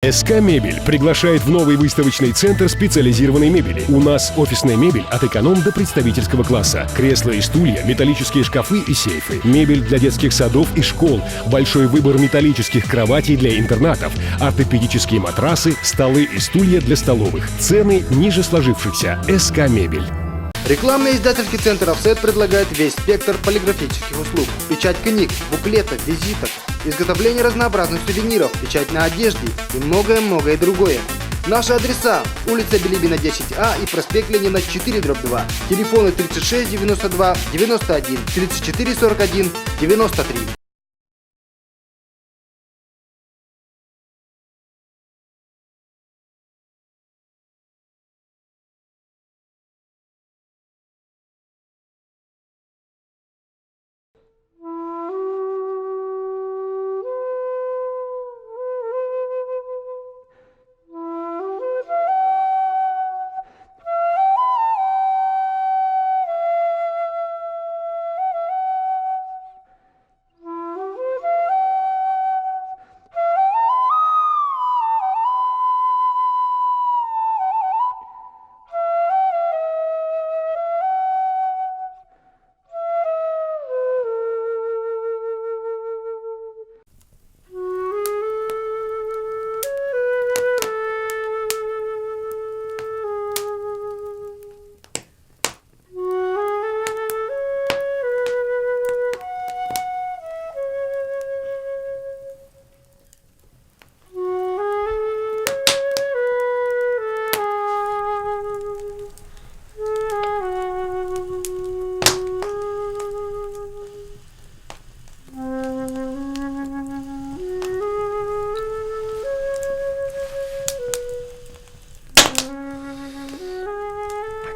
СК Мебель приглашает в новый выставочный центр специализированной мебели. У нас офисная мебель от эконом до представительского класса. Кресла и стулья, металлические шкафы и сейфы. Мебель для детских садов и школ. Большой выбор металлических кроватей для интернатов. Ортопедические матрасы, столы и стулья для столовых. Цены ниже сложившихся. СК Мебель. Рекламный издательский центр «Офсет» предлагает весь спектр полиграфических услуг. Печать книг, буклетов, визиток, изготовление разнообразных сувениров, печать на одежде и многое-многое другое. Наши адреса – улица Билибина, 10А и проспект Ленина, 4, 2. Телефоны 36 92 91 34 41 93.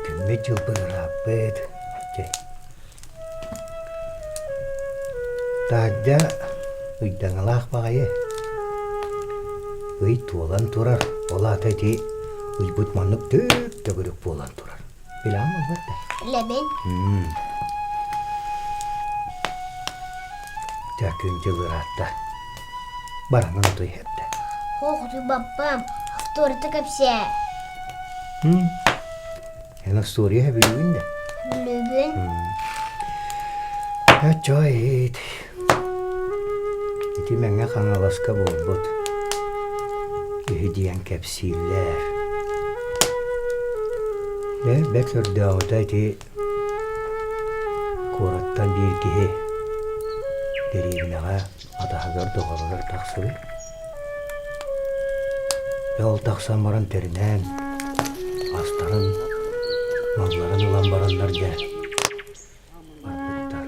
Күммүт дьылбыт ырааппыт. Чэ. Таһырдьа ыйдаҥалаах баҕайы. Ый туолан турар, ол аата ити ыйбыт маннык төп-төгүрүк буолан турар. Билэҕин буолбат да? Билэбин. Дьэ күн-дьыл ыраатта. Баранан утуй иһэрдэ. Хоохутуйбаппам, остуоруйата кэпсээ. Эн остуоруйа сөбүлүүгүн да? Сөбүлүүбүн. Оччоит. Ити Мэҥэ Хаҥаласка буолбут үһү диэн кэпсииллэр. Дьэ, бэрт өрдөөҕүтэ ити куораттан биир киһи дэриэбинэҕэ атаһыгар доҕоругар тахсыбыт. Ол тахсан баран тэринэн, астарын, малларын ылан бараннар дьэ барбыттар.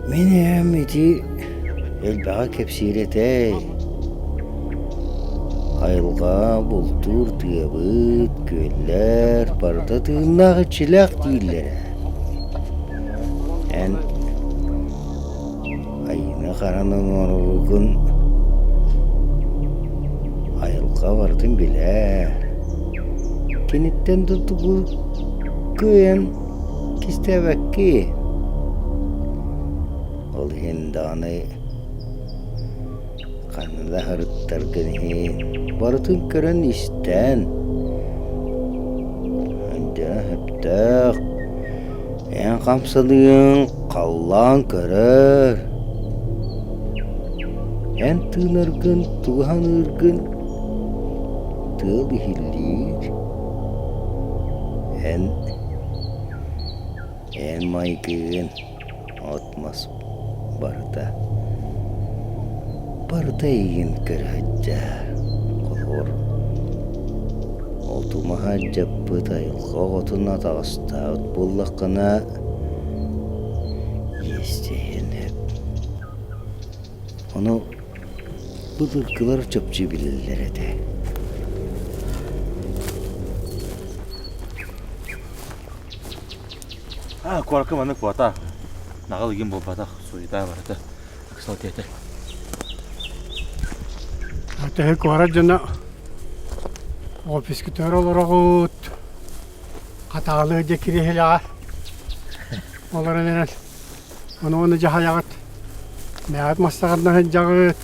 Мин эһэм ити элбэҕи кэпсиир этэ. Айылҕа, бултуур тыабыт, күөллэр барыта тыыннаах иччилээх дииллэрэ. Эн айыыны-хараны оҥороргун айылҕа барытын билэр. Киниттэн да тугу кыайан кистээбэккин. Ол иһин даҕаны ханна да сырыттаргын иһин барытын көрөн-истэн дьэ сөптөөх эн хамсаныыҥ халлаан көрөр эн тыынаргын тугу саныыргын тыал иһиллиир эн эн майгыгын от-мас барыта барыта эйигин көрө сылдьар холобур оту-маһы алдьаппыт айылҕа оҕотун атаҕастаабыт буоллаххына иэстэһиэн сөп ону былыргылар чопчу билэллэр этэ Аа, куоракка маннык буотах. Наҕыл игин буолбатах, суета барыта. Ыксал тиэтэ. Төһө куорат дьоно офискытыгар олороҕут, хатаалыы дьэ кириэһилэҕэ олорон эрэн ону-ону дьаһайаҕыт, бэйэҕит мастаҕытынан сылдьаҕыт.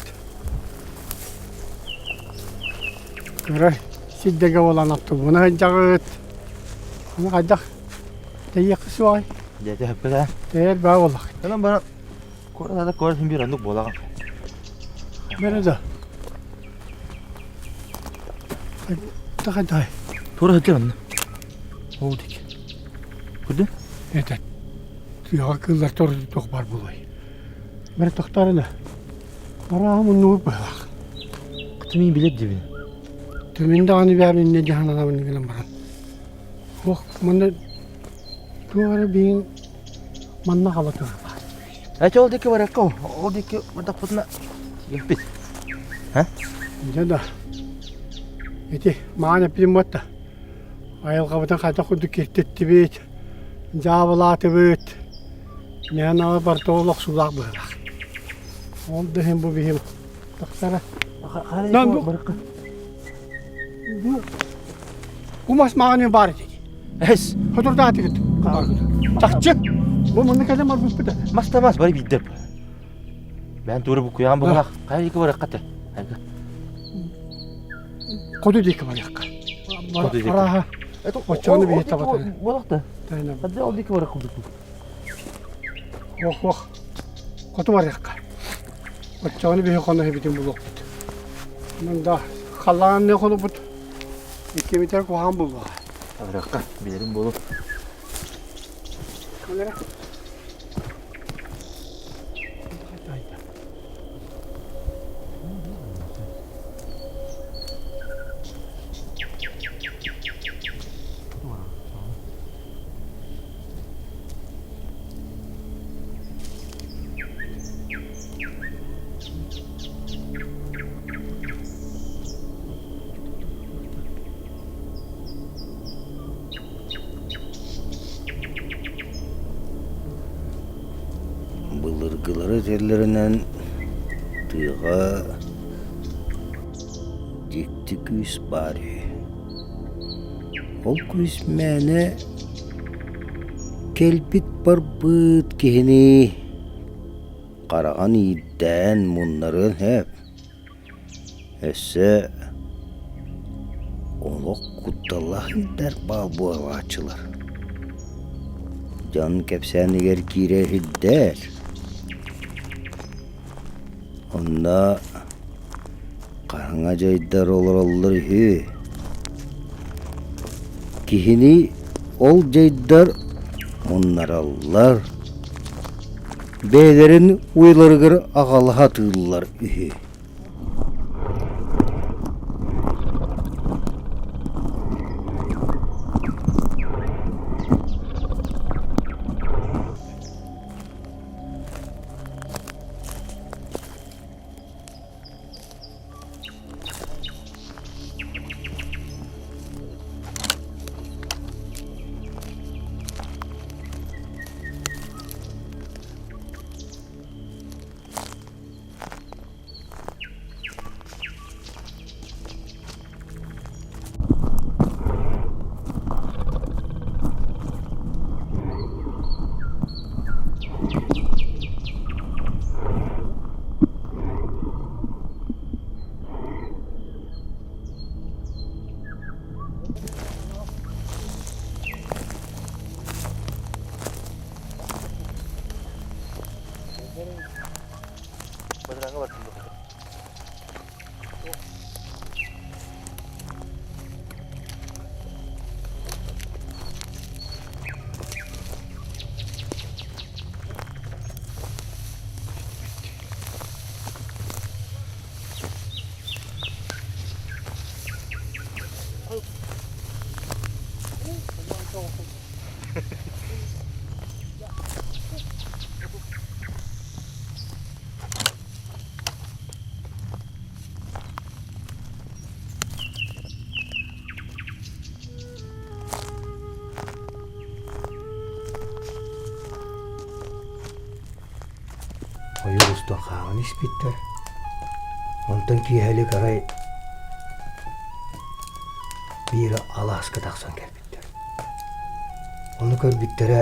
Кыра сирдэргэ буолан оттубуна сылдьаҕыт. Ону хайдах тэйиэххэ суоҕай? Дьэ төһөппүт Тэйэр баа буоллах. Онон баран куорат куорат син биир оннук буолаҕын. Бэрэ да. Тахай Тура сылдьар онно. Ол дик. Көрдүн? Это тыаҕа кыыллар туох баар буолуой? Бэрэ тохтоорuna. Арааһа муннубут быһалаах. Кытымин билэр дибин. Түмүн даҕаны бэйэм иннэ дьаһананабын гынан баран. Ох, манна туох эрэ биин манна хала турар баар. Эчи ол диэки барыахха, ол диэки бардахпытына тиийэппит. Һэ? Дьэ да. Ити маан эппитим буотта. Айылҕабытын хайдах курдук киртиттибит, дьаабылаатыбыт. Мээнэҕэ барыта ол охсуулаах быһыылаах. Ол да иһин бу биһим тахсара. Lan bu bu bu мас маҕаны баар ити. Эс. Хотурдаатыгыт. Чахчы. Бу манна кэлэн барбыппыт. Мас да мас бары биирдэр. Бээн тууру букуйаан быһылах. Хайа диэки барыахха те. Хоту диэки барыахха. Хоту диэки. Арааһа оччону биһи табатына. Буолах да. Хадда ол диэки барыах курдук. Ох, ох. Хоту барыахха. Оччоҕуна биһи хоно эбитин булуохпут. Онон да халлаанныы хонуппут иккибитэр куһаҕан буолуоҕа. Барыахха, билэрим буолуо. Камера. Былыргылары этэллэринэн тыаҕа дьикти күүс баар үһү. Ол күүс мээнэ кэлбит-барбыт киһини хараҕын иирдээн муннарыан сөп. Өссө олох кутталлаах иирдэр баал буолааччылар. Дьон кэпсээнигэр киирэ иһирдэр. Онно хараҥа дьайдар олороллор үһү. Киһини ол дьайдар муннараллар, бэйэлэрин уйаларыгар аҕала сатыыллар үһү. Ойуур устун хаалан испиттэр. Онтон киэһэлик арай биир алааска тахсан кэлбиттэр. Ону көрбүттэрэ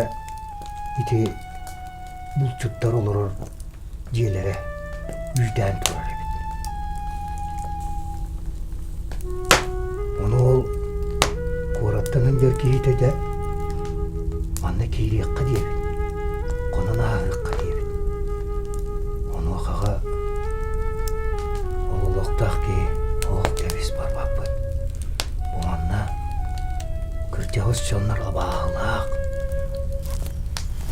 ити булчуттар олорор дьиэлэрэ үүтээн турар эбит. Ону ол куораттан сылдьар киһитэ дьэ манна киириэххэ диэбит, хонон ааһыахха диэбит. Онуохаҕа ол олохтоох киһи оох кэбис барбаппыт. Бу манна кырдьаҕас дьоннор абааһылаах,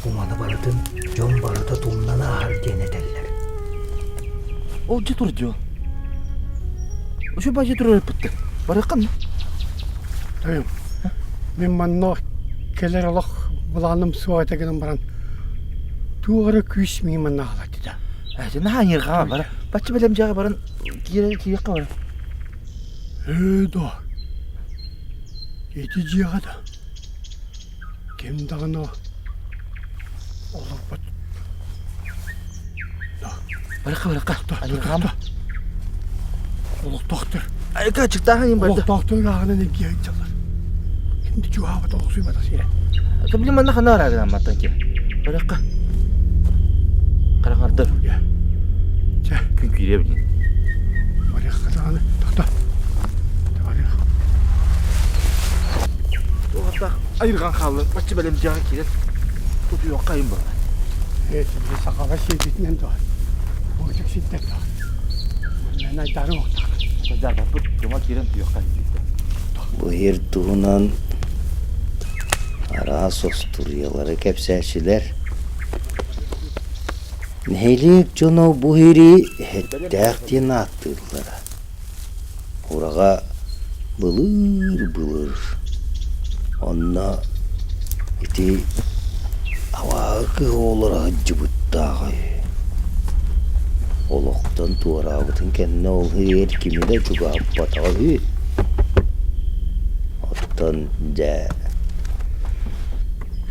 бу маны барытын дьон барыта тумнан ааһар диэн этэллэр. Ол дьэ тур дьон. Үчү бадьы турар эппиттэр. Барыаххын. Тойон, мин манна кэлэр олох былааным суох этэ гынан баран туох эрэ күүс миигин манна аҕалар этэ. Ээ, наһаа аньыырҕаама бара. Бачча бэлэм дьиэҕэ баран киирэ киириэххэ бара. Ээ доо, ити дьиэҕэ да ким даҕаны олорбот. Барыахха барыахха. Аньыырҕаама. Олохтоохтор. Айка аччыктааһын иин барда. Олохтоохтор ырааҕынан эргийэ сылдьаллар. Ким да чугаһаабат олохсуйбата сирэ. Кыбили манна ханна бараагын амматтан ким? Барыахха. Хараҥардар. Чэ. Күн киириэ билин. Барыахха даҕаны. Тохто. Барыах. Туохтаах айырҕан хааллын. Бачча бэлэм дьиэҕэ киирэн утуйуохха айын буолла. Ээ, сахаҕа сиэбитинэн дуо? Буочук сирдэр дуо? Манна айдаарым оттаах. Дьаарбаппыт дьоҥо киирэн туйуохха диэбиттэр. Бу сир туһунан араас остуоруйалары кэпсээччилэр. Нэһилиэк дьоно бу сири Эттээх диэн ааттыыллара. Ураҕа былыр-былыр онно ити абааһы кыһа олоро сылдьыбыттааҕа үһү. Олохтон туораабытын кэннэ ол иһигэр кими да чугаһаппатаҕа үһү. Оттон дьэ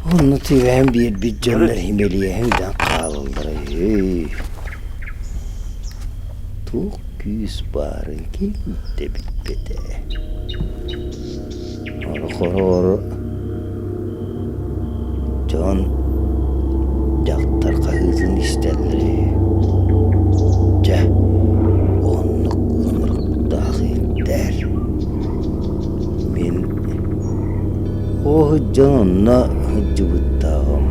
онно түбэһэн биэрбит дьоннор симэлийэн да хаалаллара үһү. Туох күүс баарын ким да билбэтэ. Орохороору дьон дьахтар хаһыытын истэллэр үһү. Дьэ, оннук ынырыктаах иһиттэр. Мин Оо, дьон онно сылдьыбыттааҕым.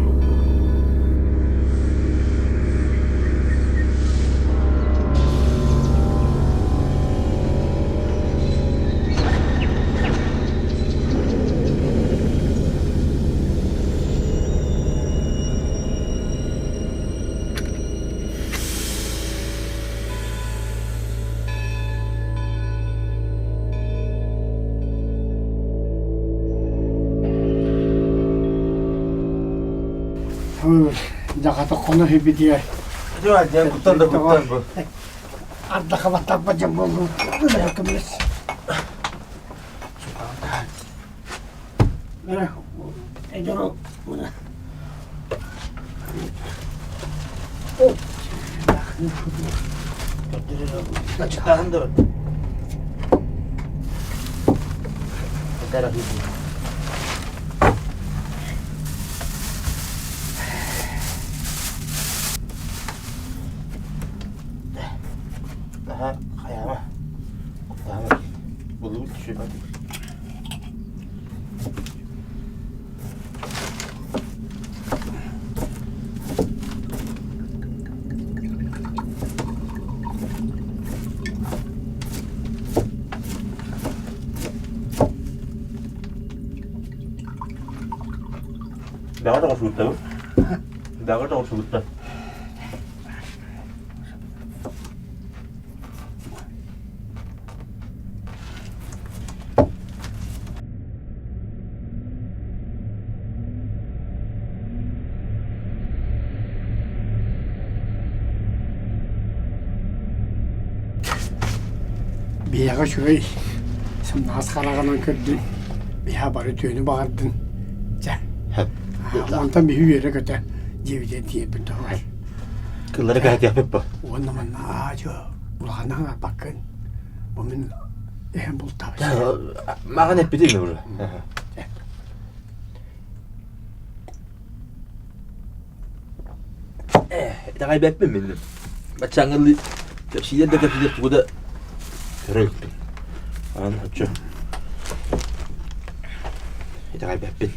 Дьаҕата хоно үһүбүтүгэр Дьэ, куттан да куттан бу. Ардаха баттарба дьон буоллун. Көмүс. Аччыктааһын да бар. Daha хайаама. Куттаама. Булубут түшүбат. Даҕа тоҕусугуттабыт. Даҕа тоҕусугуттан. Биһиэхэ үчүгэй сымнаҕас хараҕынан көрдүн, биһиэхэ бары үтүөнү баҕардын. Чэ, онтон биһи үөрэ-көтө дьиэбитигэр тиийэрбит туһугар. Кыллары кэһэтиэхпит бу. Уонна манна аа-дьуо. Улаханнык аҥаарбаккын. Бу мин эһэм бултаабыт. Маған эппитиҥ уже. Итэҕэйбэппин мин. Баччааҥҥылыы кэпсиилэр да кэпсиилэр тугу да көрө иликпин. Онон оччо итэҕэйбэппин.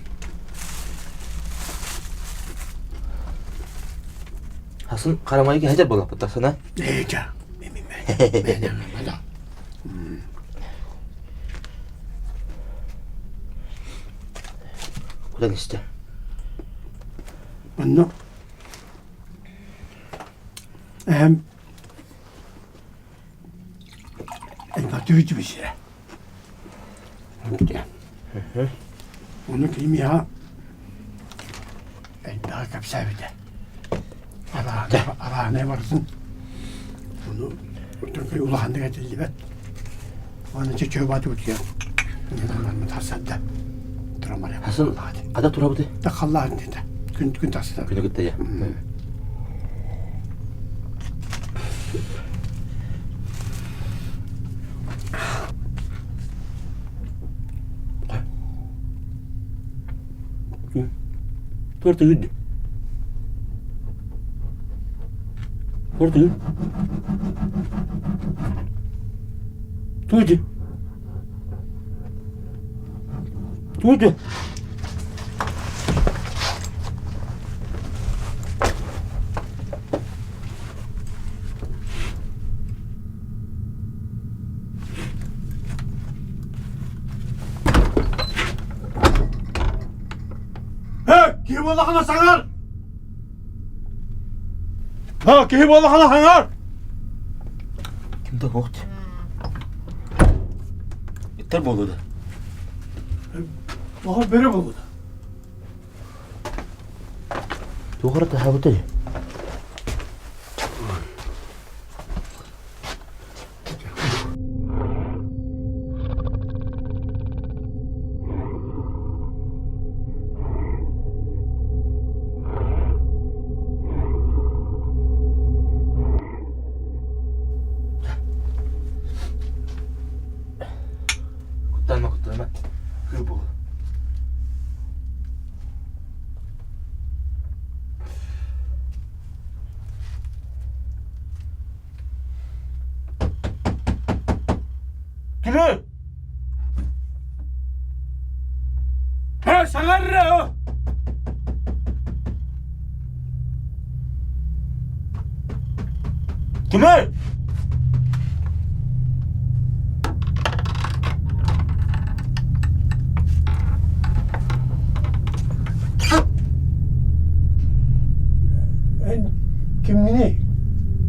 Хасын харамайы кэһэтэр буоллахпыт тахсана. Ээ, ча. Кутан истэ. Онно эһэм элбэхтик үчүгэйсирэ. Ону кини миэхэ элбэҕи кэпсээбитэ. Арааһынай барытын ону улаханнык этиллибэт. Уонна чөчөө баатыбытыгар тахсарда туран барыам. Хасан ада турабыты? Тахаллаан диэтэ. Күн күн тахсыта. Күнү кытта я. Төрт үгүд. Төрт үгүд. Туйди. Туйди. Киһи буоллахына саҥар! Киһи буоллахына саҥар! Ким да суох Иттер буолуо да. Оҕо бөрө буолуо да. Туох эрэ таһаабытай? Куттанма, куттанма. Кыыл буолуо. Кини! Һэ, саҥарра! Кими? Эн кимҥиний?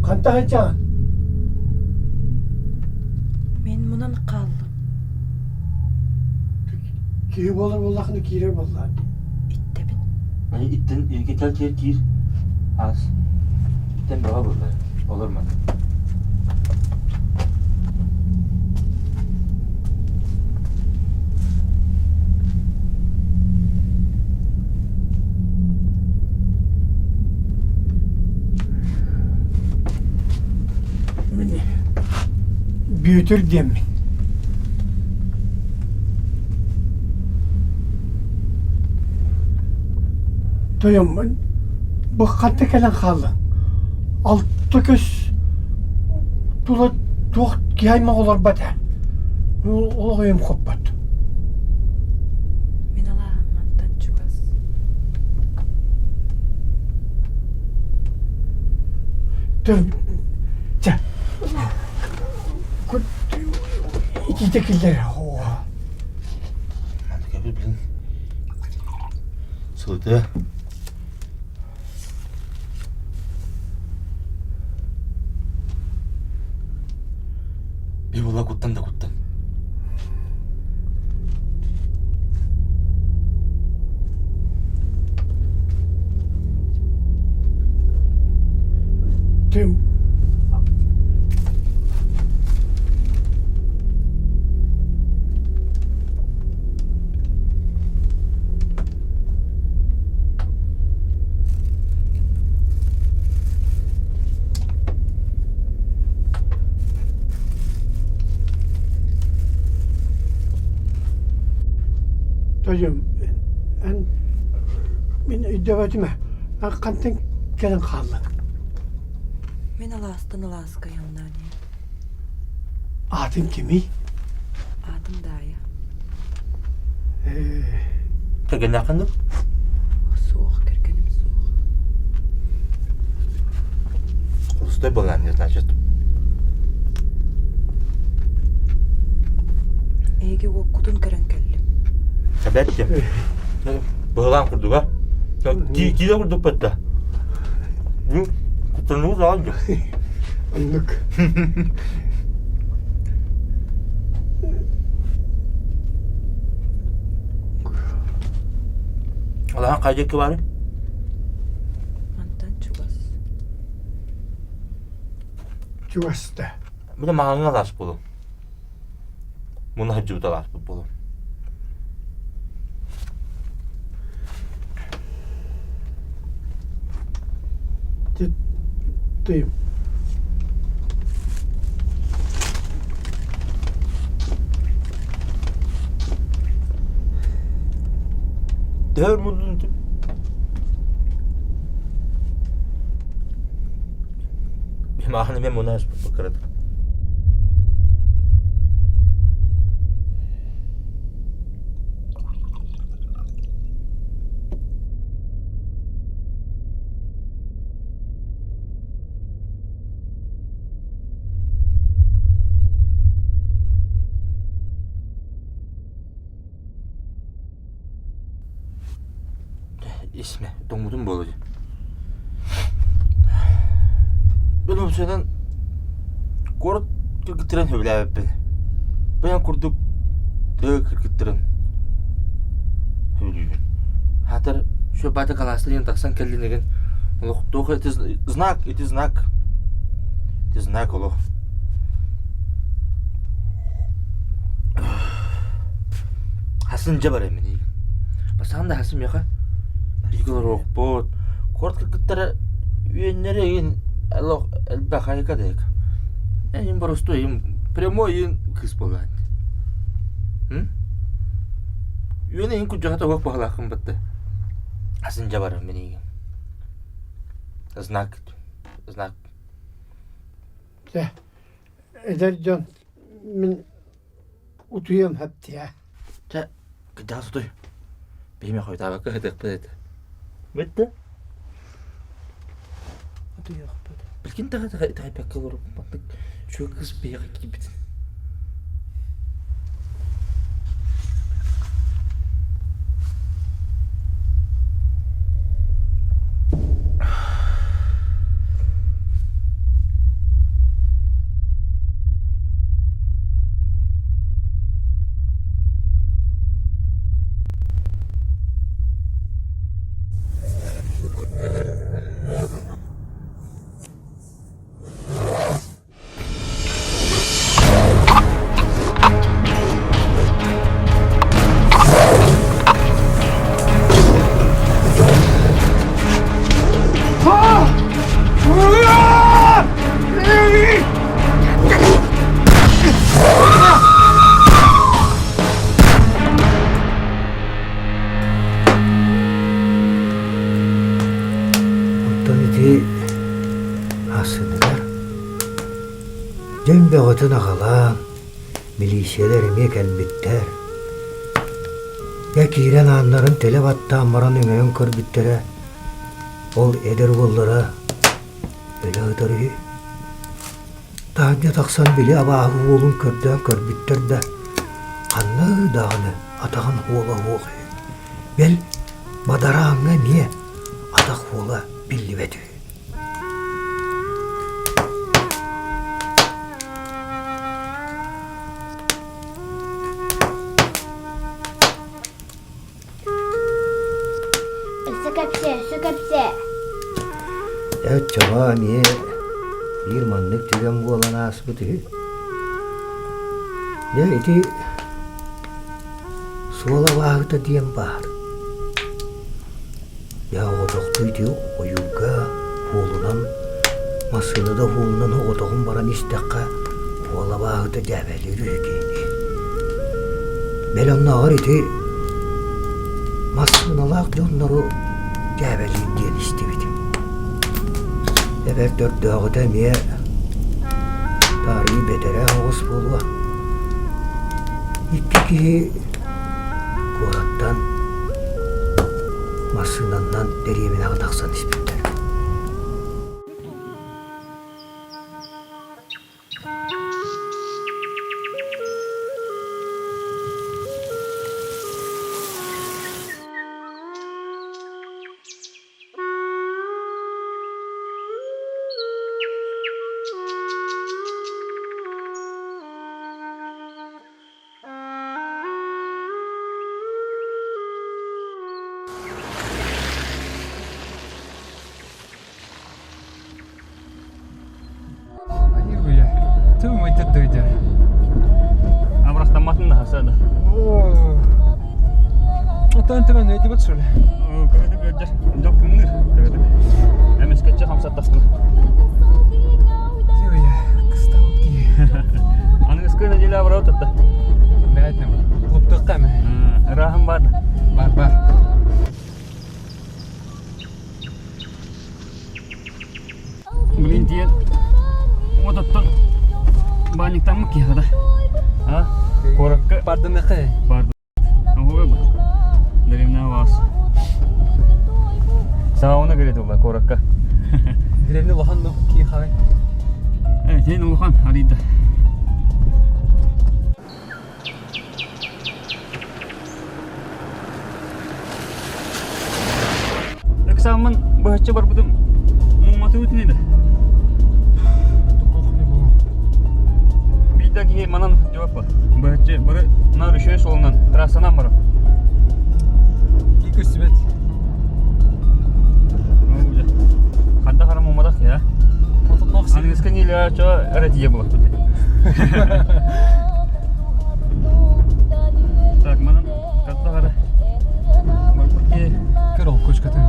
Хантан сылдьаҕын? Мин мунан хааллым. Киһи буолар буоллахына киирэр буоллаҕа дии. Иттэбин. Маны иттэн кэл киир киир. Аас. Иттэн бөҕө буолла. Олор маны. Мин Бүөтүр диэммин. Тойоммун бу ханна кэлэн хааллыҥ? Алта көс тула туох киһи аймах олорбот ээ. Олох өйүм хоппот. Мин алааһым мантан чугас. Чэ, итиитэ киллэр. Блин. Сылытыа. Би була куттан да куттан. Тым Тоойуом, эн мин өйдөөбөтүм ээ, эн хантан кэлэн хааллыҥ? Мин алаастан алааска айаннаан иһэн. Аатыҥ кимий? Аатым Даайа. Ээ. Кэргэннээххин дуу? Суох, кэргэним суох. Холустой буолан, значит. Эһиги уоккутун көрөн кэллим. Эбэт Быһылаан курдуга. Киилэ курдук бытта. Куттануу саҕан Оннук. Алахан хайа диэки баарый? Мантан чугас. Чугас да. Бу да маҕаҥҥа алаас буолуо. Муна сылдьыбыт алааспыт буолуо. Ты Төһөр муннун Маахын эмиэ муна аспыт кырата. Исме, тоҥмутум буолуо дии. Мин уопсайынан куорат кыргыттарын сөбүлээбэппин. Бэйэм курдук тыа кыргыттарын сөбүлүүбүн. Аатар Шөбата калаастан тахсан кэллин игин олох туох ити знак, ити знак. Ити знак олох. Хасын дьэ бараммын игин. Бастаан да хасын миэхэ бииргэ олоруохпут. Куорат кыргыттара үөннэрэ игин олох элбэх айыка да айыка. Эйин боростуой им прямой иин кыыс буолаат. Үөн иин кудьаҕата уох баһылааххын батта. Хасын дьэ бараммын игин. Знак знак. Дьэ, эдэр дьон мин утуйуом сөп дии Чэ, кырдьаҕас утуй. Биһиги хойутаабакка сытыахпыт этэ. Бүттэ. Утуйуохпут. Билгин даҕаны итэҕэйбэккэ олоробун маннык үчүгэй кыыс биһиэхэ киирбитин. Онтон ити ассыныгар дьон бөҕөтүн аҕалаан, милииссийэлэр эмиэ кэлбиттэр. Дьэ киирэн ааннарын төлө баттаан баран өҥөйөн көрбүттэрэ, ол эдэр уоллара өлө ытар үһү. Таһырдьа тахсан били абааһы уолун көрдөөн көрбүттэр да, ханна даҕаны атаҕын уола суох үһү. Бэл, бадарааҥҥа эмиэ атах уола биллибэт үһү. Өссө кэпсээ, өссө кэпсээ. Дьэ оччоҕо эмиэ биир маннык түгэн буолан ааспыт үһү. Дьэ ити суол абааһыта диэн баар. Дьэ оҕотохтуу ити ойуурга уолунан массыына да уолунан оҕотоҕун баран истэххэ уол абааһыта дьээбэлиир үһү киһини. Бэл оннооҕор ити. Массыыналаах дьоннору дьээбэлиир диэн истибитим. Эбэрт өрдөөҕүтэ эмиэ таарыйыы бэтэрээ оҕус буолуо. Икки киһи куораттан массыынаннан дэриэбинэҕэ тахсан испиттэр. Абырахтамматын да хаса да. Оттон төбөн өйдүбэт что ли? Көбөтө көрдөр. Дьок күннүр. Көбөтө. Эмискечче хамсаттасына. Тиуя, кыстаут ки. Аныгыскы неделя абырау тутта. Бәйтнем. Клубтыққа ме? Ырааһын бар. Бар, бар. Блин диэн ототтон баанньыктаммыт киһи да. А? Куоракка Бардыныхы. барды. Оһуга бу. Деревня вас. Сауна говорит ула куоракка. Деревня улахан ну кии хай. Э, сен улахан арыйда. Эксаммын быһаччы барбытым муҥматыбыт ини Биир киһи манан жауап быһаччы бары мына үшөө суолунан трассанан барар. Ки көстүбэт. Ханта хара мумадах я. Аныгыска неделя чо эрэ тиийэ буолар. Так, манан хатта барбыт Көр ол кочкатын.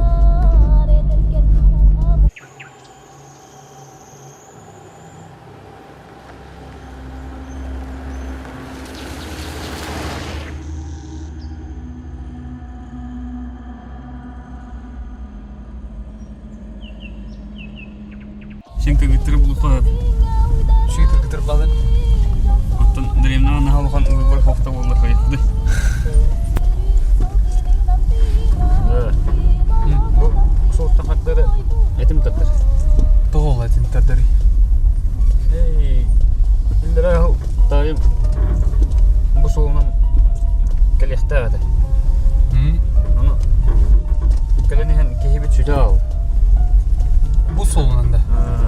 Сен кыргыттары булуққа Үчүгэй кыргыттар балар. Оттон древнеҕэ наһаа улахан выбор хохта буолла хайыппыты. Бу суоттан хардары этим таттар. Тоҕо этин тардары? Эй, иллэрээ таайым бу суолунан кэлиэхтээх этэ. Ону кэлэн иһэн киһибит сүтэ аҕалла. Бу суолунан да?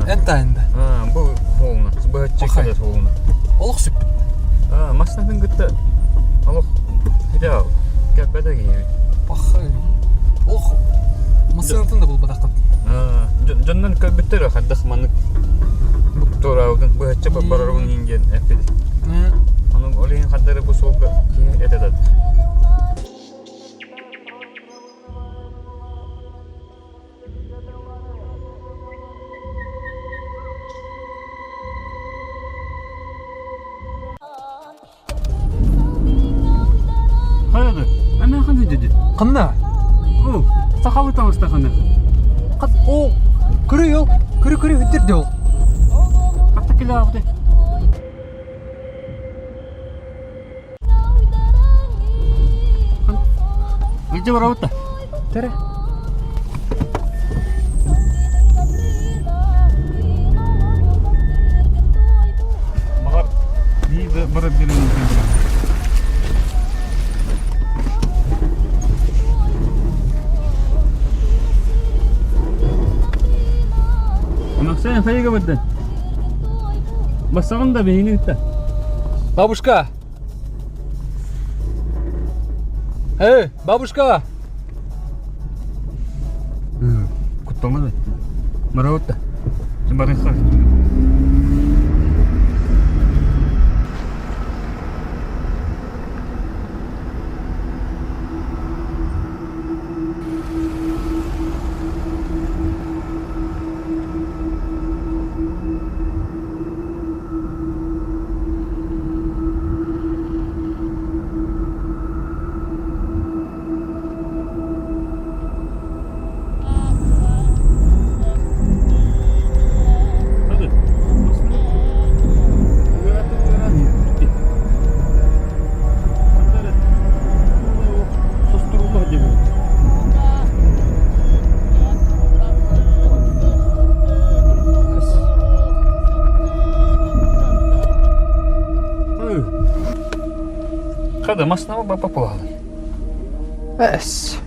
Эн таайын да? Бу суолунан, быһаччы кэлэ суолунан. Олох сүппүт. Массыынатын кытта олох сүтэ аҕалла. Кэлбэтэ киһибит. Пахай. Олох массыынатын да булбатаххыт. Дьоннон көрбүттэр хайдах маннык туораабытын быһаччы барарбын иин диэн эппит. Ону ол иһин хардары бу суолга киһи этэ да. Хайады? Ана ханна деді? Ханна? О, сахалы таҥаста ханна. Хат о, көрүй ол, көрү көрү үттерде ол. Хатта келе алды. Илдьэ барабыт да? Тере. Баҕар биир да барар биэрэн Максим, хайыга бардын? Бассаҕын да биһигини кытта. Бабушка! Эй, бабушка! Кутталма да. Барабыт да. Барыхха. Хада маснаба бапа пулалы. Эс.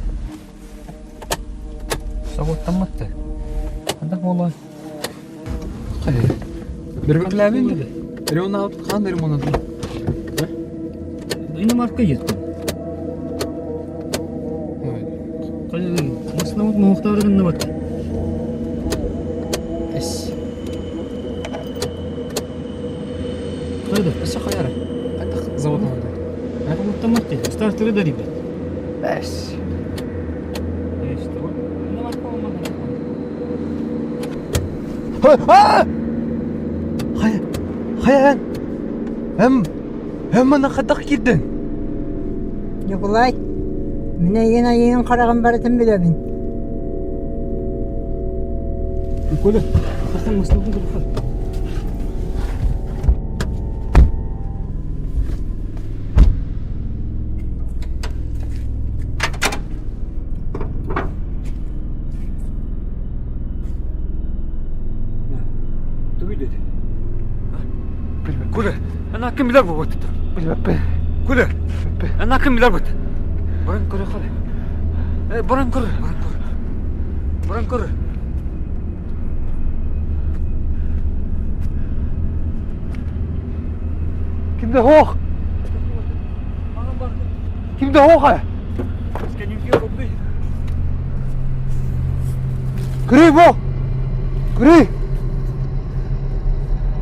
Собуттамматты. Анда болой. Бирбекләбин диде. Ремонт алып кандай ремонт? Иномарка еттим. Маснаба мохтары бат. Эс. Қайда? Өссө хайара. Қайда завод алды? Собуттамматты. Стартеры да ребят. Эс. Хайа, хайа эн. Эм, эм мана хайдах киирдиҥ? Ньукулай, мин эйигин айыыҥ хараҕын барытын билэбин. Коля, сахан маслабын көрөхөр. Тугуй деди. Коля, ана ким билэр буолбут? Билбэппин. Коля, ана ким билэр бут? Баран көрөхөр. Э, баран көр, баран көр. Баран көр. Кимде хоох? Кимде хоох? Күрүй бу! Күрүй!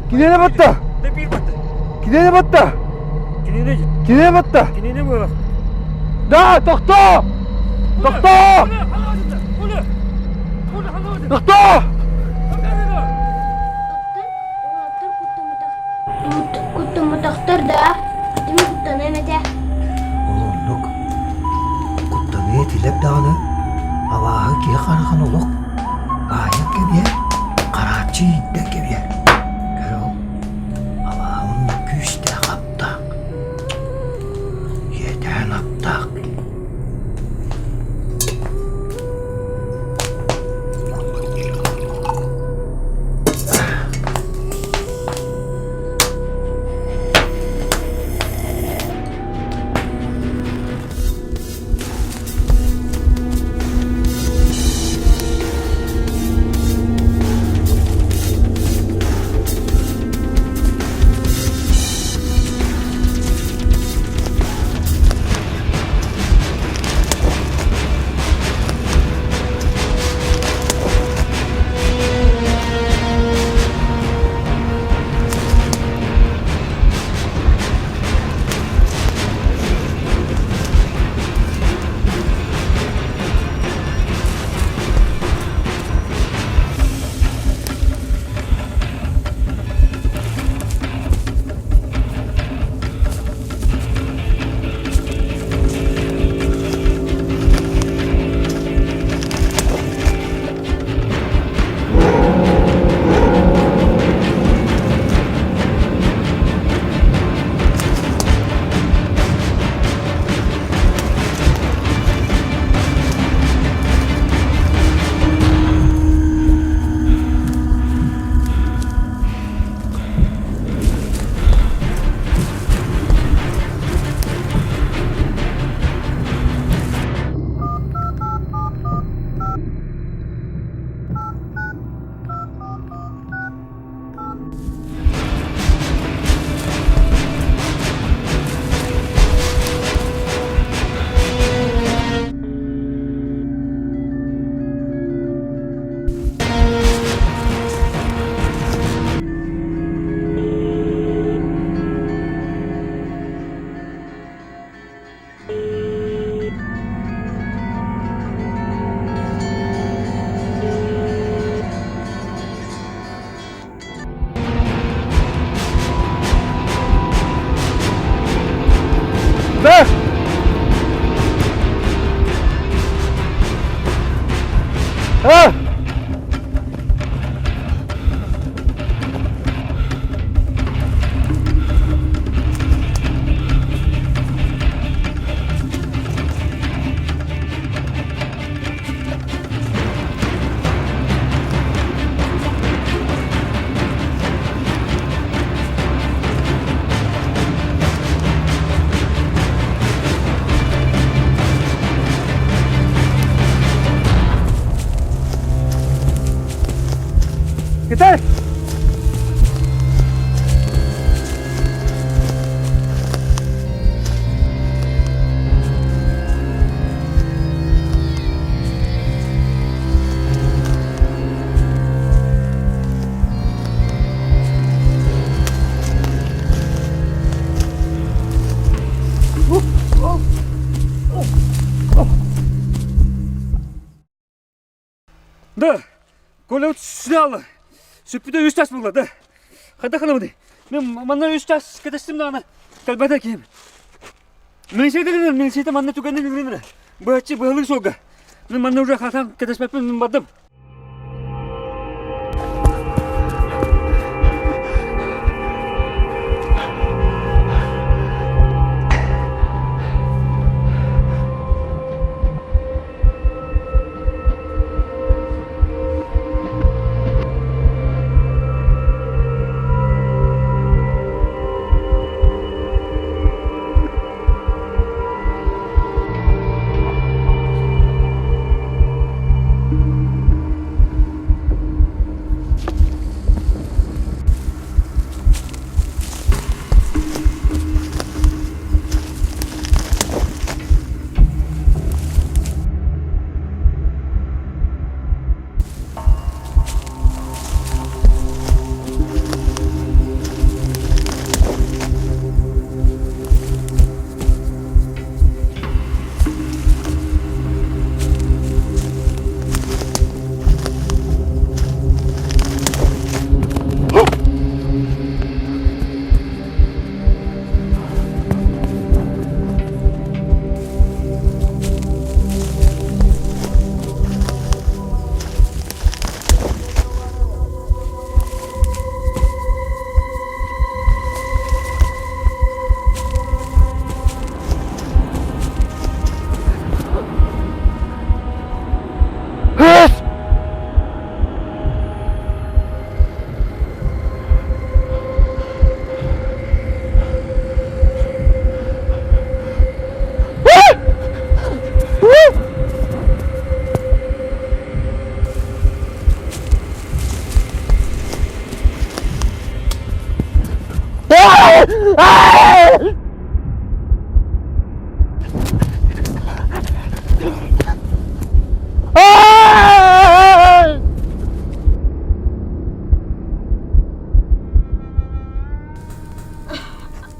Кинини батта! Кинини батта! Кинини батта! Кинини буолар. Да, тохтоо! Тохтоо! Тохтоо! Уолаттар куттамматах куттамматахтар да, итими куттаныам этэ. Ол оннук куттаныа этилэр даҕаны, абааһы киһи хараҕын олох баайан кэбиһэр, харааччы ииттэн кэбиһэр. Көр ол, абааһы оннук күүстээх аптаах, иэдээн аптаах. Да! А! Кытай! Да, Коля снял. Сүппүтэ үс час буолла, да. Хайдах гынабыный? Мен манна үс час кэтэстим даҕаны кэлбэтэ киһим. Милиция гынар, милиция манна түгэнин гынар. Быһаччы быһалыы суолга. Мен манна уже хатан кэтэспэппин мин бардым.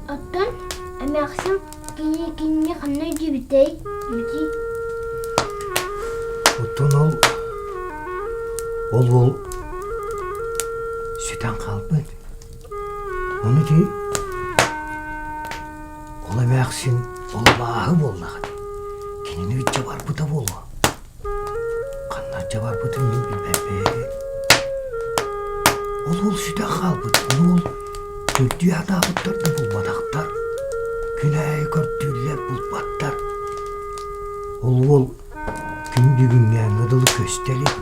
Оттон эмээхсин кини кинини ханна илдьибитэй ити Оттон ол ол уол сүтэн хаалбыт. Ону ити ол эмээхсин ол абааһы буоллаҕа дии. Кинини илдьэ барбыта буолуо. Ханна илдьэ барбытын мин билбэппин. Ол уол сүтэн хаалбыт. Ону ол көрдүү сатаабыттар да булбатахтар. Күн аайы көрдүүллэр, булбаттар. Ол уол күн бүгүҥҥээҥҥэ дылы көстө илик.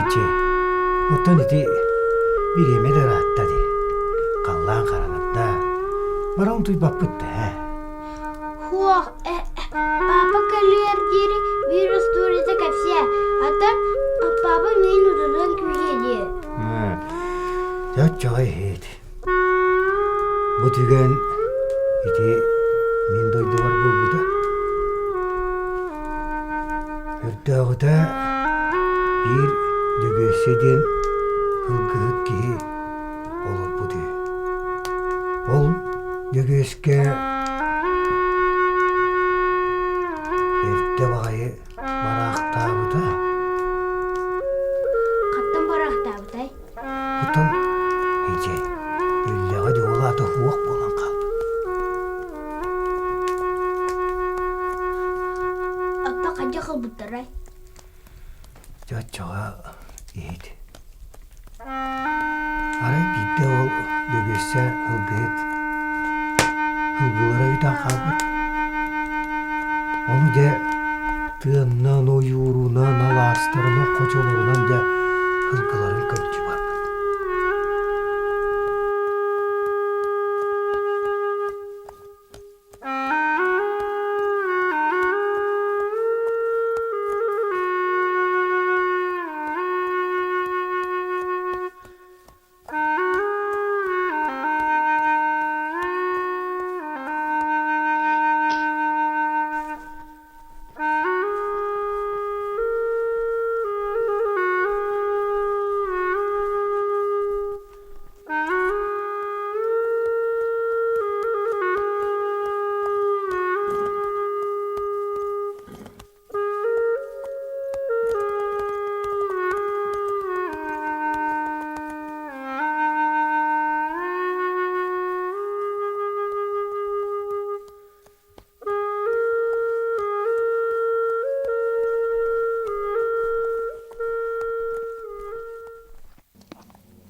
Ити, оттон ити бириэмэ да ыраатта дии. Халлаан хараҥарда. Бары утуйбаппыт да ээ. Суох, папа кэлиэр диэри биир остуоруйата кэпсээ, ата папа миин утутан күүһүө диэ. Дьэ оччоҕо иһит. Бу түгэн ити мин дойдубар буолбута. Өрдөөҕүтэ биир Дьөгүөссэ диэн ылгыһыт киһи олорбут үһү. Ол Дьөгүөскэ эрдэ баҕайы бараахтаабыта. Хантан бараахтаабытай? Оттон ити үллэҕэ дьуолаата суох буолан хаалбыт. Аппа хайдах ылбыттарай? Дьэ оччоҕо иһит. Арай биирдэ ол Дьөгүөссэ ылгыһыт ылгылара бүтэн хаалбыт. Ону дьэ тыаннан, ойуурунан, алаастарынан, хочолорунан дьэ ылгыларын көрдүү барбыт.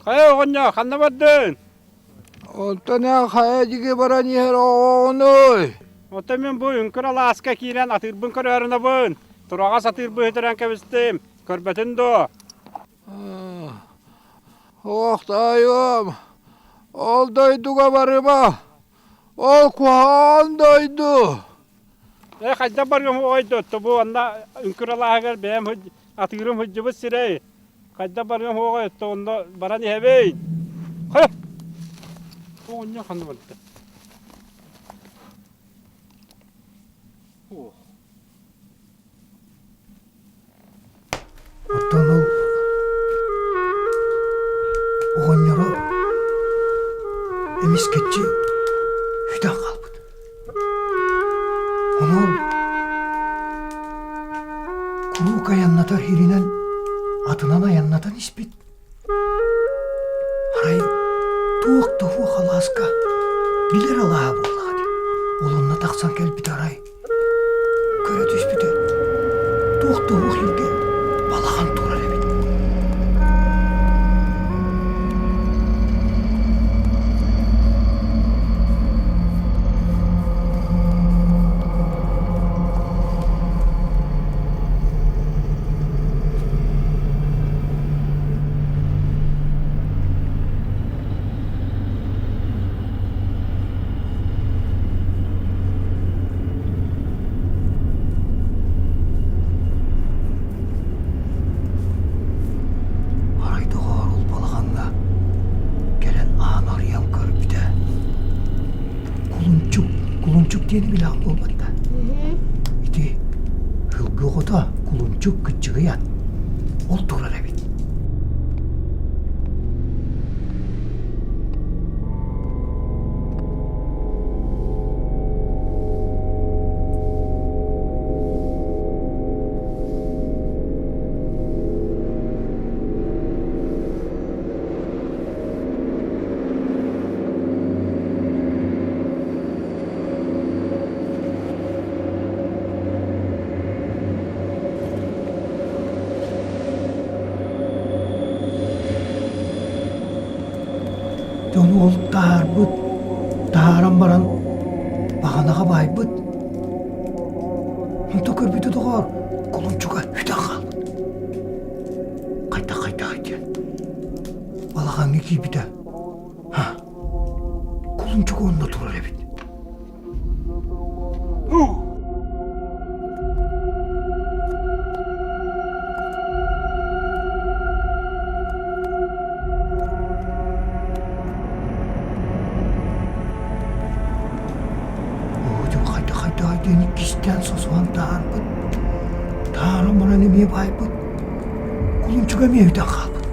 Хайа оҕонньор, ханна бардыҥ? Онтон эн хайа диги баран иһэр оҕоҕунуй? Оттон мин бу үҥкүр алааска киирэн атыырбын көрөөрүнэбин. Тураҕас атыырбы сүтэрэн кэбистим. Көрбөтүн дуо? Ох, таайым, ол дойдуга барыма. Ол куһаҕан дойду. Ээ, хайдах барыам ой дойду бу онно үҥкүр алааһыгар бэйэм атыырым сылдьыбыт сирэй. Хайдах барыам уоҕай отто онно баран иһэбин. Хайа! Оҕонньор ханна барда? Ох. Оттон ол оҕонньоро эмискэччи сүтэн хаалбыт. Ону ол куруук айаннатар иһинэн атынан айаннатан испит. Арай туох да суох алааска билэр алааһа буоллаҕа дии. Ол онно тахсан кэлбит арай Көрө түспүтэ, туох да уһук илгэ балаҕан турар эбит. Арай доҕоор ол балаҕаҥҥа кэлэн аан арыйан көрбүтэ кулунчук, кулунчук диэни билэҕин буолбат да? Ити сылгы оҕото кулунчук кыччыгый ат ол турар эбит. Дьону ол таһаарбыт, таһааран баран баҕанаҕа баайбыт. Онто көрбүтэ доҕоор, кулунчуга сүтэн хаалбыт. Хайдах-хайдах диэн балаҕаҥҥа киирбитэ. Ха, кулунчук онно турар эбит. Оҕотун хайда-хайда диэн иккистээн сосуһан таһаарбыт. Таһааран баран эмиэ баайбыт. Кулунчуга эмиэ үтэн хаалбыт.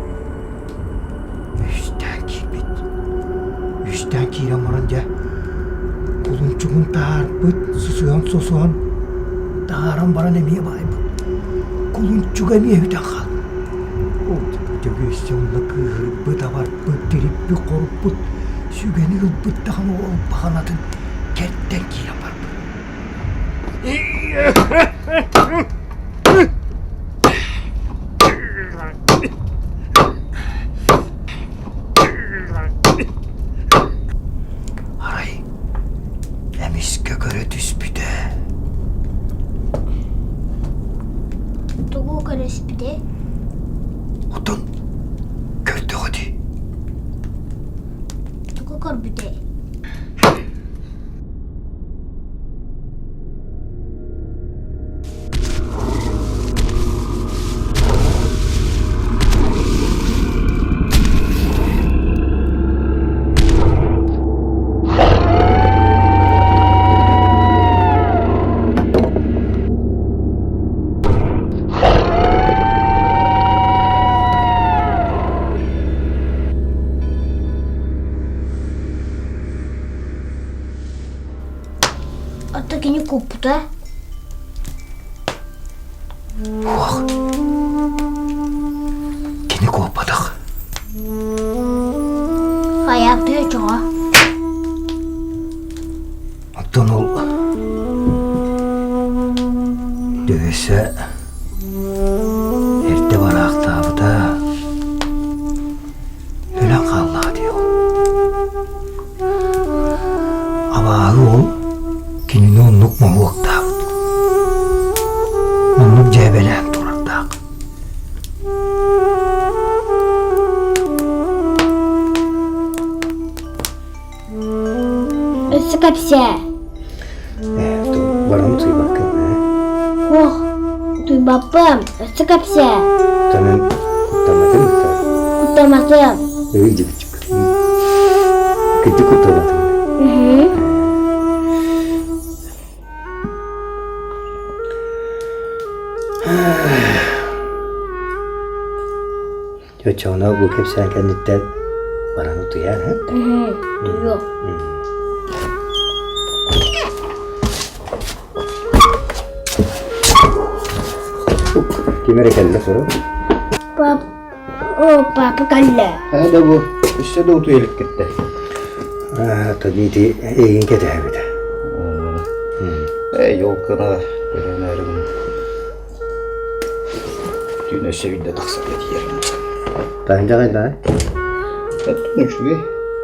Үстээн киирбит. Үстээн киирэн баран дьэ, кулунчугун таһаарбыт, сысыһан-сосуһан, таһааран баран эмиэ баайбыт. Кулунчуга эмиэ үтэн хаалбыт. Ол Дьөгүөссэ онно кыыһырбыт, абарбыт, тириппит-хоруппут, сүгэни ылбыт даҕаны ол баҕанатын кэрдэн киирэн барбыт. Арай эмискэ көрө түспүтэ. Тугу көрүспүтэй? Оттон көрдөҕө дии. Тугу көрбүтэй? Оттон кини куоппута. Суох. Кини куоппатах. Хайаабытый очоҕо? Оттон ол Дьөгүөссэ эрдэ бараахтаабыта. Өссө кэпсээ. Ээ, баран утуйбаккын ээ? Ох, утуйбаппын. Өссө кэпсээ. Танан куттамматыҥ да? Куттамматым. Ый дьүгүчүк. Кырдьык куттамматыҥ. Оччоҕуна бу кэпсээн кэнниттэн баран утуйаар һэ? Утуйуо. Ким эрэ кэллэ сору? Пап, о, папа кэллэ. Ээ да бу, өссө да утуйа илик кытта. Аа, ити эйигин кэтэһэбит. Ээ, елканы көрөн эрим. Түүн өссө биирдэ тахсар этиэр. Таһырдьа хайда? Оттон үчүгэй.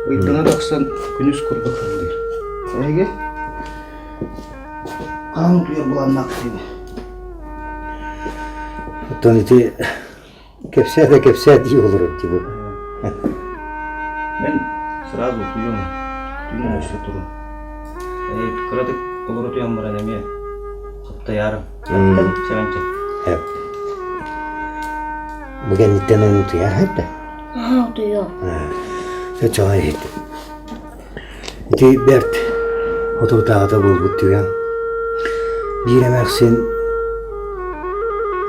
Ыйдана тахсан күнүс курдук сылдьар. Эһиги? Хаһан утуйар былааннаахтыйын? Оттон ити кэпсээ да кэпсээ дии олорор дии бу. Мен сразу утуйуом. Түүн өссө турун. Кыратык олоро утуйан баран эмиэ хаптайаарым. Сэмэнчик. Бу кэнниттэн утуйар хатта? Аа, утуйуом. Чоҕой иһит. Ити бэрт отутааҕыта буолбут түгэн. Биир эмээхсин,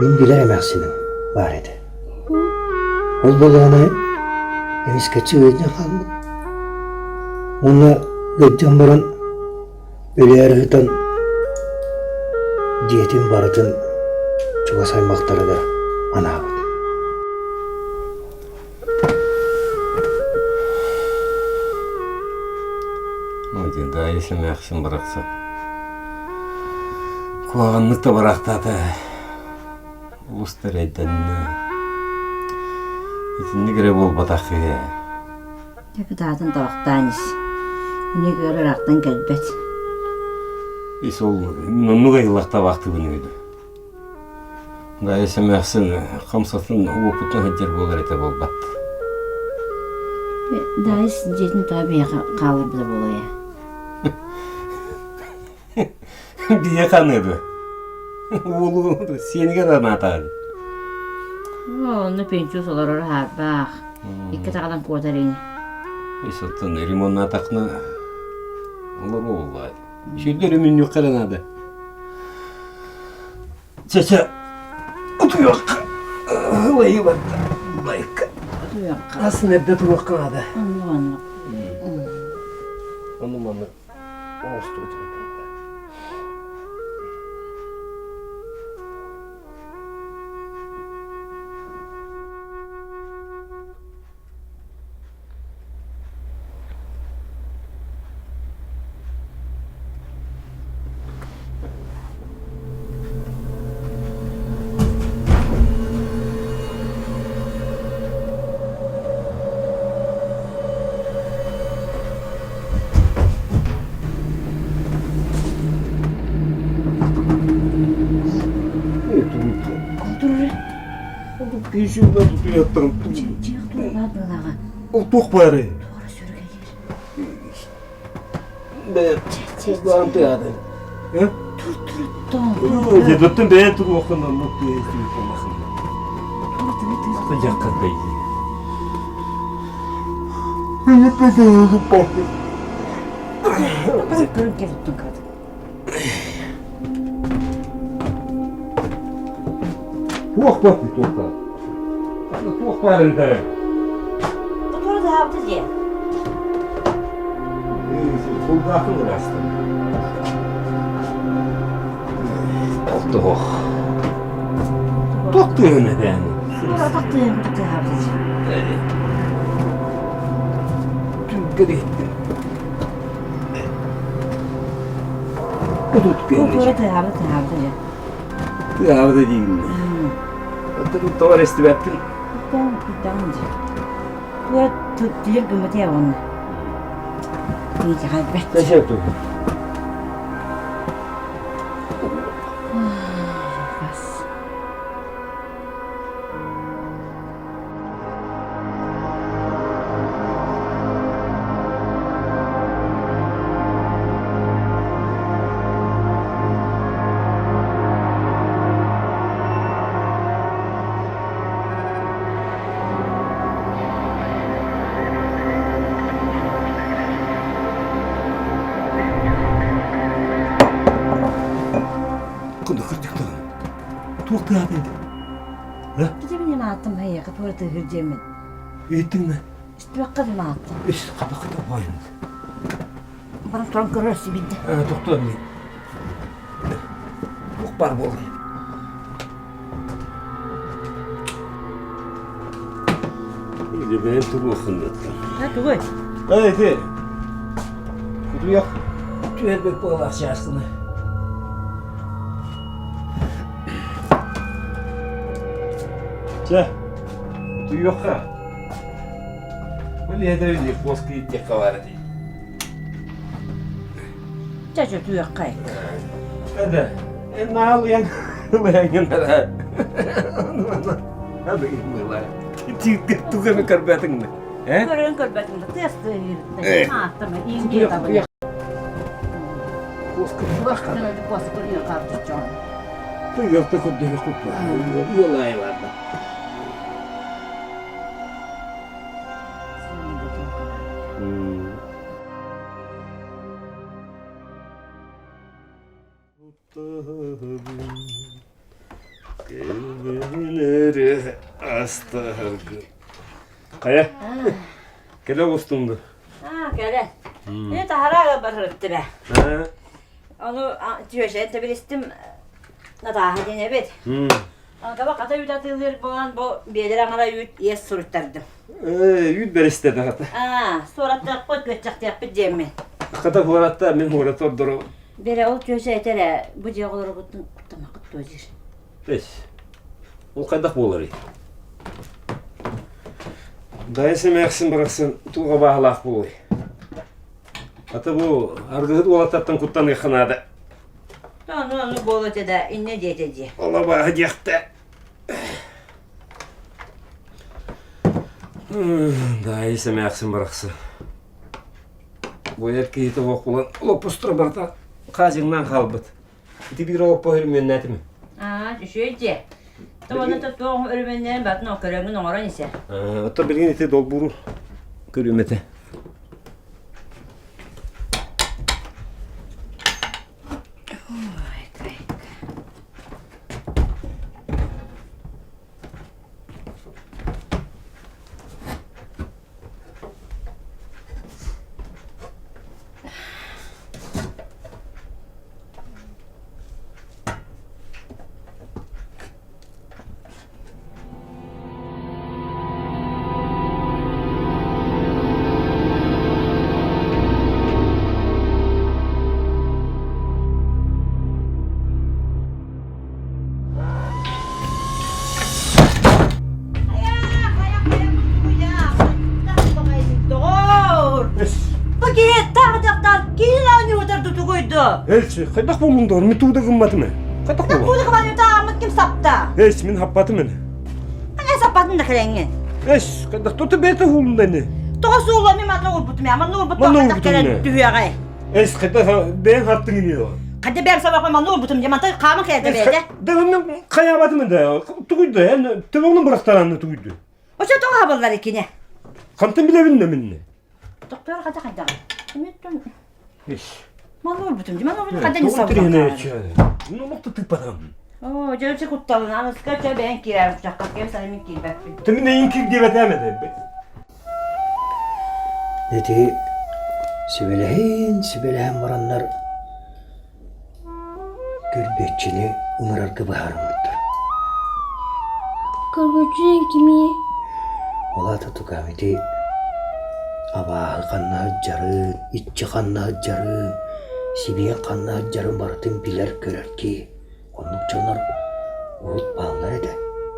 мин билэр эмээхсиним баар этэ. Ол буоллаҕына эмискэччи ыалдьан хаалбыт. Уонна ыалдьан баран Өлөөр ыытан дьиэтин барытын чугас аймахтарыгар анаабыт. Ой, Даайыс эмээхсин барахсан. Куһаҕаннык да бараахтаата. Олус да эрэйдэннэ. Итинник эрэ буолбатах киһи. Капитаатын табахтаан ис. Ини көр ыраахтан кэлбэт. Ис ол мин оннук айыллах табаахтыыбын үһү. Даайыс эмээхсин хамсатын уопутун сылдьар буолар этэ буолбат. Даайыс дьиэтин тоҕо биһиэхэ хаалларбыта буолуо Биһиэхэ ханыа Уолу сиэнигэр анаатаҕын. Онно пенчус олорор хаарбаах. Икки таҕалан куотар ини. Ис оттон ремоннаатахна олоруо буоллаҕа. Үчүгэй өрөмүннүөххэ эрэ наада. Чэ-чэ, утуйуохха. Ылайыы барда. Байыкка. Утуйуохха. Асын эрдэ туруохха наада. Онну маннык. Онну маннык. Оҥостубут Ол туох баарый? Бэйэ тыаатын. Дедоттун бэйэ туруоххун оннук Туох баар туох баар? Туох баар ынтары? Тура даабыта дьиэ. Кулгаахын ыраастым. Тохтоох. Туох тыаһын этээн? Туох тыаһын Түҥкэ иһиттим. Туора тыаһаабыт тыаһаабыта дьэ. Тыаһаабыта диигин. Оттон тоҕо истибэппин. Куттаҕын дьэ. Туора тилир гыммата уонна. Иитиҕэйбэт. Зачем тут? тыаһатай ди? Тете мин ааттым хайыака туора тыаһыыр диэммин. Иһиттиҥ ме? Истибэххэ дим ааттым. Ис хабахыта буойун. Баран туран көрөр сибидде. Тохтоо билин. Туох баар буоллай? Бэйэн туруоххун Да тугуй? Эй, ити. Кутуйах түһэрбэт буолаах чааскыны. Чэ, утуйуохха. Бу лиэтэбин куоска ииттиэххэ баар этий. Чэ, чэ, утуйуохха. Это, наалыйан ылыйаҥҥын эрэ. Тугу эмэ көрбөтүҥ да? Көрөн көрбөтүм да тыас тыаһыыр. Ааттама, иҥге табын. Тыгырты көрдөһө куппа. Ыалай барда. Хайа, кэлэ оҕустуҥ дуо? Аа, кэлэ. Ээ, таһараа барырыттыра. Ону түөшэн тэбилистим Натааһа диэн эбит. Таба хата үүт атыылыыр буолан бу биэлэр аҥара үүт иэс суруйтардым. Ээ, үүт бэристэ да хата. Аа, суораттаахпыт, күөччэхтиэхпит диэммин. Хата хуоратта, мин хуорат ордору. Бэрэ ол түөсэ этэр ээ, бу дьиэ оҕолоругуттан куттамаккыт дуо диир. Эс, ол хайдах буоларый? Дайыс эмээхсин барахсан туох абааһылаах буолуой? Ата бу аргыһыт уолаттартан куттаныахха наада. Ону ону буолуо этэ да, иннэ диэтэ дии. Ол абааһы диэхтэ. Даайыс эмээхсин барахсан. Бу эр киһитэ суох буолан олоппостро барыта хаадьыҥнаан хаалбыт. Ити биир олоппоһу өрөмүөннээтим. Аа, үчүгэй дьиэ. Тоҕону туох өрөмүөннээн батын көрөҥҥүн оҥорон исэ. Оттон билигин ити долбууру көрүөм этэ. Ой, кайка. Бу киһи таах дьахтар киһи оонньуутар тутугуйду. Элчи, хайдах буоллуҥ доҕор, мин тугу да гымматым ээ. Хайдах буолуо? Тугу да гымматым, тааммыт ким сапта? Эс, мин хаппатым ини. Эн саппатын да кэлэҥҥин. Эс, хайдах тута бэйэтэ уһулунна ини. Тоҕо суулла мин манна уурбутум ээ, манна уурбут Манна хайдах уурбутум кэлэн ини. түһүөҕэй. Эс, хайдах бэйэҥ хаттыҥ ини доҕор. Хайда бэйэм сабахпын манна уурбутум дьэ, мантан хааман кэлдэ бэйэтэ. Да мен хайаабатым да, тугуйда, эн төбөҥнөн бырахтараанны тугуйду. Очо тоҕо хабыллар иккине. Хантан билэбин да минне? Тохтоор хата хайдаҕый? Мин Иш. Маны уурбутум, маны уурбутум хата не сабыллар. Ну, олох тыппатам. Оо, дьэ кутталын, аныска чэ бэйэн киирэр кучакка кем сана мин киирбэппин. Ты мин эйин кир диэбэтээм этэ. Ити сүбэлэһин сүбэлэһэн бараннар Көрбүөччүнү ыҥырарга быһаарыммыттар. Көрбүөччү кимий? Ол аата тукаам ити абааһы ханна сылдьарын, иччи ханна сылдьарын, сибиэн ханна сылдьарын барытын билэр-көрөр киһи. Оннук дьоннор урут бааллар этэ.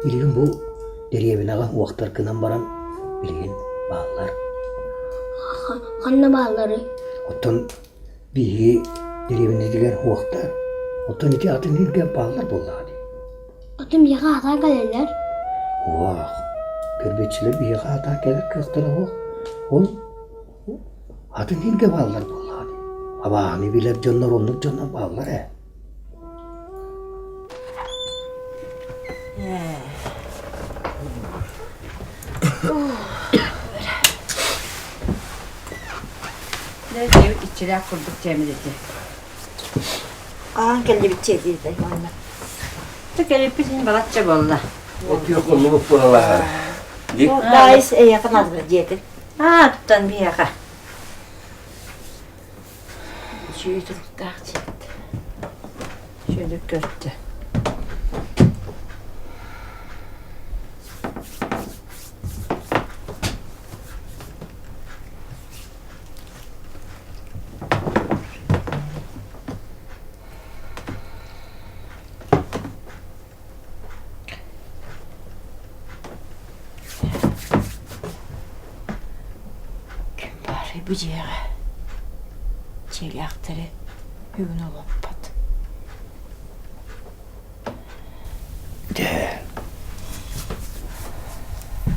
Билигин бу дэриэбинэҕэ уохтар гынан баран билигин бааллар. Ханна баалларый? Оттон Биһиги дэриэбинэтигэр уохтар, оттон ити атын сиргэ бааллар буоллаҕа дии. Атын биһиэхэ аатаан кэлэллэр. Уох, көрбүөччүлэр биһиэхэ аатаан кэлэр кыахтара суох. Ол атын сиргэ бааллар буоллаҕа дии. Абааһыны билэр дьоннор оннук дьоннор бааллар ээ. Дьиэбит иччилээх курдук дьиэмит этэ. Хаһан кэллибит дьиэ диэтэй манна. Кэлиппит син балачча буолла. Отуох оннубут буолалаһар. Даайыс эйиэхэ наада диэтин. Аа, туттан биһиэхэ. Үчүгэй туруктаах дьиэт. Үчүгэйдик көрдө. Ким баарый бу дьиэҕэ? Дьиэлээхтэри бүгүн олоппот. Дьэ,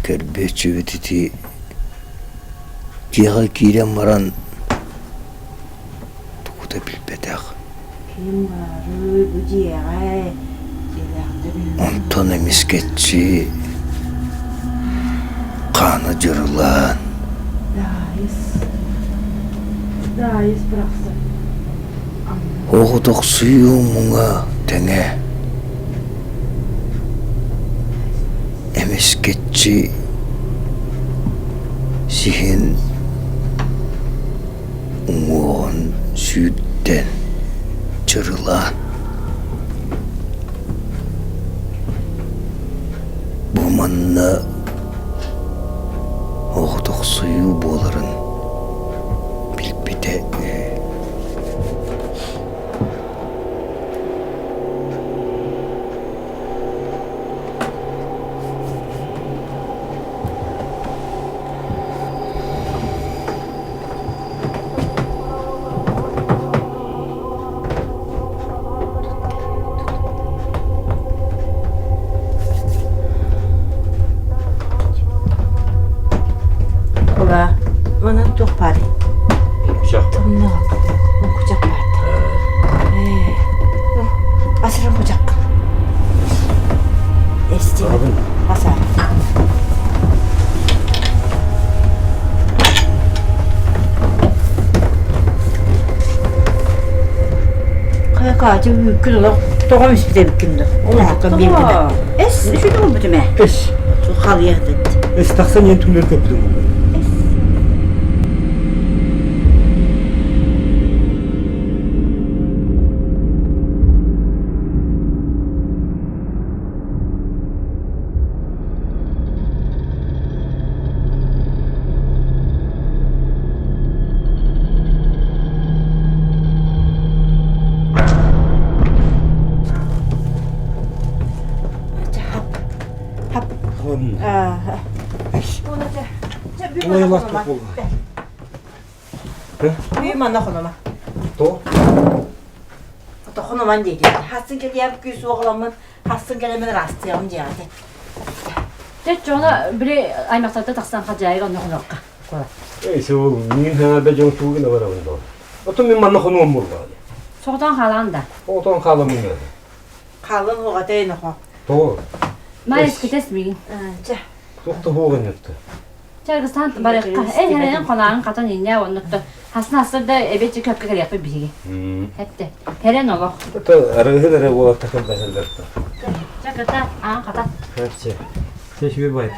көрбүөччүбүт ити дьиэҕэ киирэн баран тугу да билбэтэх. Ким баарый бу дьиэҕэ? Дьиэлээхтэри Онтон эмискэччи хаана дьырылаан Даайыс. Даайыс бырахсан. Оҕотохсуйуу муҥа тэҥэ эмискэччи сиһин уҥуоҕун сүүрдэн чырылаан бу манна оҕотохсуйуу буоларын билбитэ үһү. Кула, манан туох баарый? Кучах баар. Ээ, асырын кучаххын. Эстим. Асар. Хайа Катя үүккүн олох тоҕо испит эбиккин да? Олохтон биэрдим. Эс, үчүгэй буолбутум ээ. Эс. Халыйах дэтти. Эс тахсан иэн түҥнэр көппүтүм. Үй манна хонома. То? Ото хономан диэки. Хассын кэлиэм күүс уоҕаламмын, хассын кэлэмин ыраастыаҕым диэҕэ. Дьэ, чоно били аймахтарда тахсан хадьаайыга онно хонуохха. Эй, сыл мин ханарда дьон тугун барабын доо. Отон мин манна хонуом буолла. Соҕотон хаалаан да. Соҕотон хааламын. Хаалан уоҕата энохо. Тоҕо? Майыс кэтэс миигин. Чэ. Туох да хуоҕун ньутта. Чаргыстан барыахха. Эн хэнэн хонаан хатан иннэ оннуттан хасна хасыр да эбечи көпкө кэлиэхпит биһиги. Хэтте. Хэрэн олох. Это арыгы эрэ буолатта кэлбэсэллэртэ. Чэ кыта аан хата. Хэтче. Чэ сүбэ бай.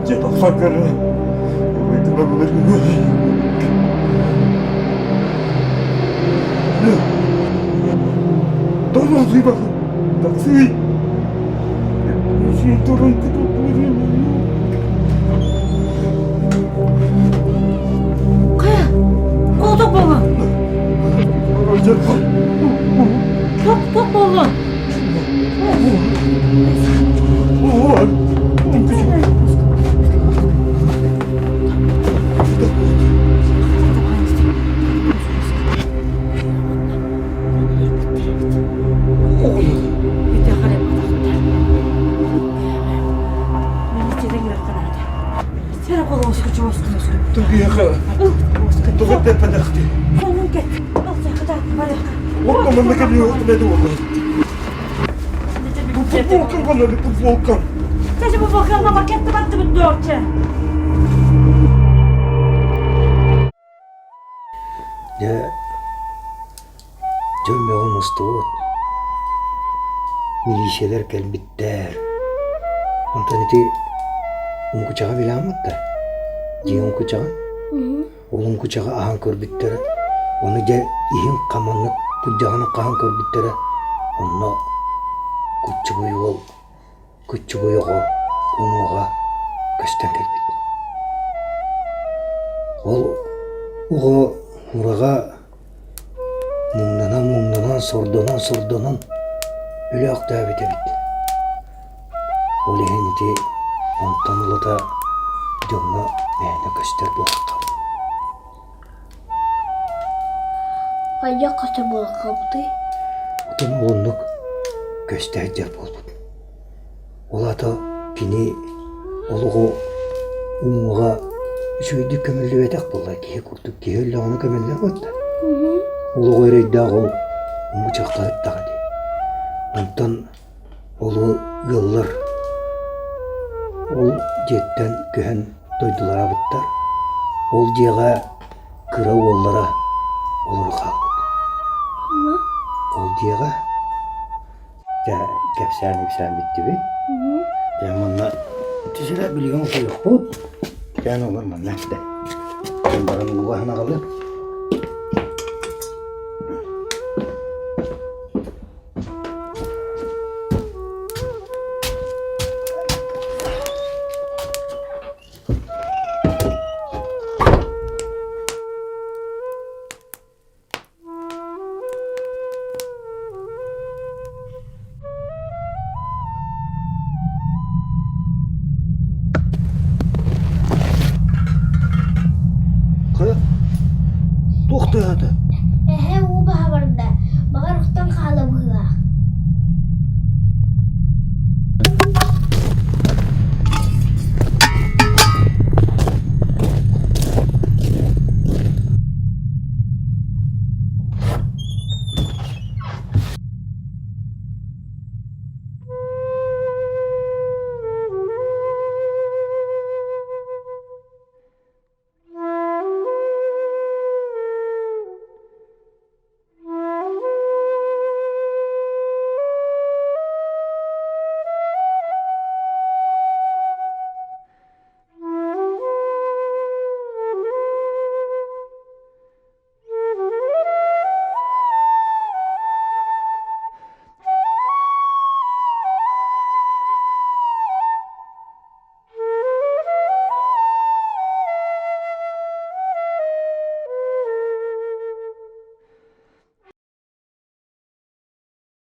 Дьэ тахсан көрө. Хайа, колдук буоллун. Тук тук буоллун. Дьэ, дьон бөҕө мустубут, милииссийэлэр кэлбиттэр. Онтон ити уҥкучаҕы билэҕин да? Дьиэ уҥкучаҕын? Ол уҥкучаҕы аһан көрбүттэрэ, ону дьэ иһин хамаҥҥыт күрдьэҕинэ хаһан көрбүттэрэ, онно куччугуй уол куччугуй оҕо уҥуоҕа көстөн кэлбит. Ол оҕо ураҕа муҥнанан-муҥнанан, сордонон-сордонон өлөөхтөөбүт эбит. Ол иһин ити онтон ылата дьоҥҥо мээнэ көстөр буолан хаалбыт. Хайдах көстөр буолан хаалбытый? Отон оннук көстө сылдьар буолбут. Ол аата кини олоҕу уҥуоҕа үчүгэйдик көмүллүбэтэх буолла киһи курдук киһи өллөҕүнэ көмүллэр буолла. Олоҕу эрэйдээх ол мучахха ыттаҕа дии. Онтон ол ыаллар ол дьиэттэн көһөн дойдулаабыттар. Ол дьиэҕэ кыра уоллара олоро хаалбыт. Ол дьиэҕэ Дьэ, кэпсээн-ипсээн бүттүбүт. Дьэ, манна түсүрэ билигин утуйуохпут. Дьэ, олор манна эттэ. Баран ууга аһын аҕалыам.